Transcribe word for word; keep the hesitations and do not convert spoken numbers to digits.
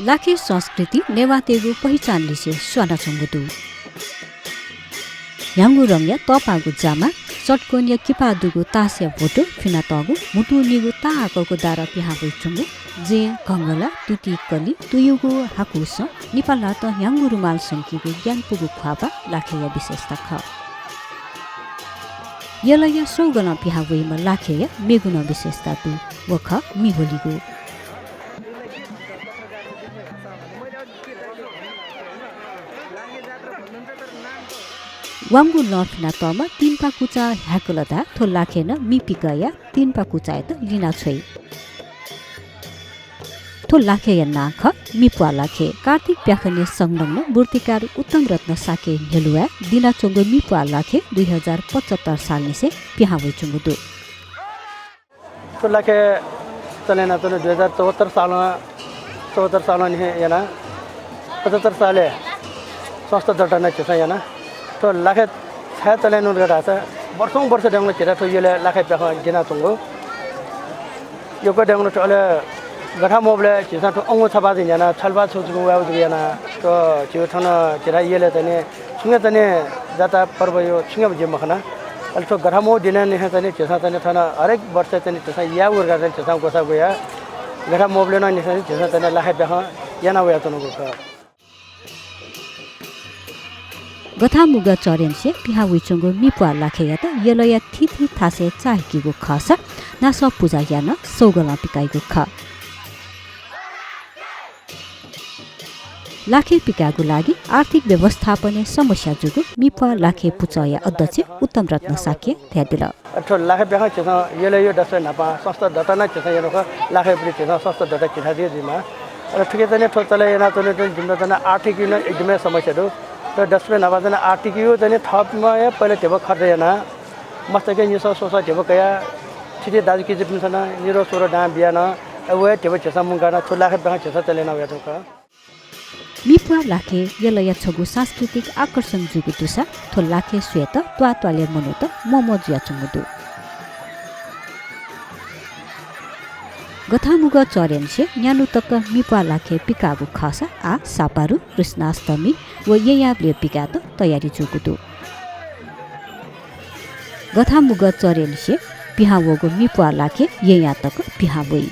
लाखे संस्कृति नेवाःतय्गु पहिचान लिसे स्वानाच्वंगु दु। ह्याउँगु रंगया तःपाःगु जामा, षट्कोणया किपा दुगु तासया भोटो फिनातःगु म्हुतुनिगू ताहाकःगु दारा पिहां वइच्वंगु, जें, घंघला, तुति, कलि, तुयुगु हाकुसं, निपालात ह्याउँगु रुमाल संकीगु ग्यानापुगु ख्वाःपाः लाखेया विशेषता खः। यलया सौगलं पिहां वइम्ह लाखेया मेगु नं विशेषता दु। व खः मि ह्वलिगु। वांगु लं फिनातःम्ह तिनपा कुचा ह्याकल धाः थ्व लाखे नं मि पिकःया तिनपा कुचायात लिना छ्वइ। थ्व लाखेया नां खः मिप्वाः लाखे। कार्तिक प्याखनय् संलग्न मूर्तिकार उत्तम रत्न शाक्यया न्ह्यलुवाय् दिनाच्वंगु मिप्वाः लाखे दुई हजार पचहत्तर सालनिसें पिहां वइच्वंगु दु। थ्व लाखे चले यानाच्वना दुई हजार चौहत्तर सालं, चौहत्तर सालंनिसें याना पचहत्तर सालय् संस्था दर्ता याना झीसं याना। थ्व लाखे छाय् चले यानागु धाःसा वर्षौं वर्ष देंगु झीत थ्व यलय् लाखे प्याखं दिनाच्वंगु। यक्व देंगु थ्व अले गथा मबलय् झीसं थ्व अंगू छपाः चाहिँ याना, छलपाः छुं छुं वयाः जक याना। थ्व झीगु थन झीत यलय् चाहिँ नि छुं हे चाहिँ नि जात्रा पर्वया छुं हे जुइ मखना। अले थ्व गथा मबलय् दिनय् निसें चाहिँ नि झीसं चाहिँ नि थन हरेक वर्ष चाहिँ नि झीसं यायेगु धकाः चाहिँ नि झीसं ग्वसाः ग्वयाः गथा मबलय् नं निसें झीसं चाहिँ नि लाखे प्याखं याना वयाच्वनागु खः। गथांमुगः चरेंनिसें पिहां वइच्वंगु मिप्वाः लाखेयात यलया थीथी थासय् चाःहिकीगु खःसा नासः पुजा यानाः सौगलं पिकाइगु खः। लाखे पिकायेगु लागि आर्थिक व्यवस्थापनय् समस्या जूगु मिप्वाः लाखे पुचःया अध्यक्ष उत्तम रत्न शाक्यं धयादिल। अले थ्व लाखे प्याखं झीसं यलया दसपय न्हापां संस्था दर्ता याना झीसं यानागु खः। लाखेया प्रति झीसं संस्था दर्ता याना झीसं जुइमाः। अले थुकी चाहिँ नि थ्व चले यानाच्वने चाहिँ नि जिमित चाहिँ नि आर्थिक नं एकदमै समस्या दु। थ्व दसपय न्हापां चाहिँ नि आर्थिक चाहिँ नि थःम्हं हे पहिला धिबा खर्च यानाः मस्तके निसः स्वसः धिबा कयाः थीथी दाजुकिजापिन्सं नं निद्वः स्वद्वः दां बियाः नं अले व हे धिबा झीसं मुंकाः नं थ्व लाखे प्याखं झीसं चले याना वयाच्वंगु खः। मिप्वाः लाखे यलया छगू सांस्कृतिक आकर्षण जूगु दुसा थ्व लाखे स्वयेत त्वाःत्वालय् मनूत म्वःम्वः जुयाच्वंगु दु। गथांमुगः चरेंनिसें न्यान्हु तक मिप्वाः लाखे पिकाःगु खःसा आः सापारु, कृष्णाष्टमी व येँयाबलय् पिकायेत तयारी जूगु दु। गथांमुगः चरेंनिसें पिहां वःगु मिप्वाः लाखे येँयाः तक पिहां वइ।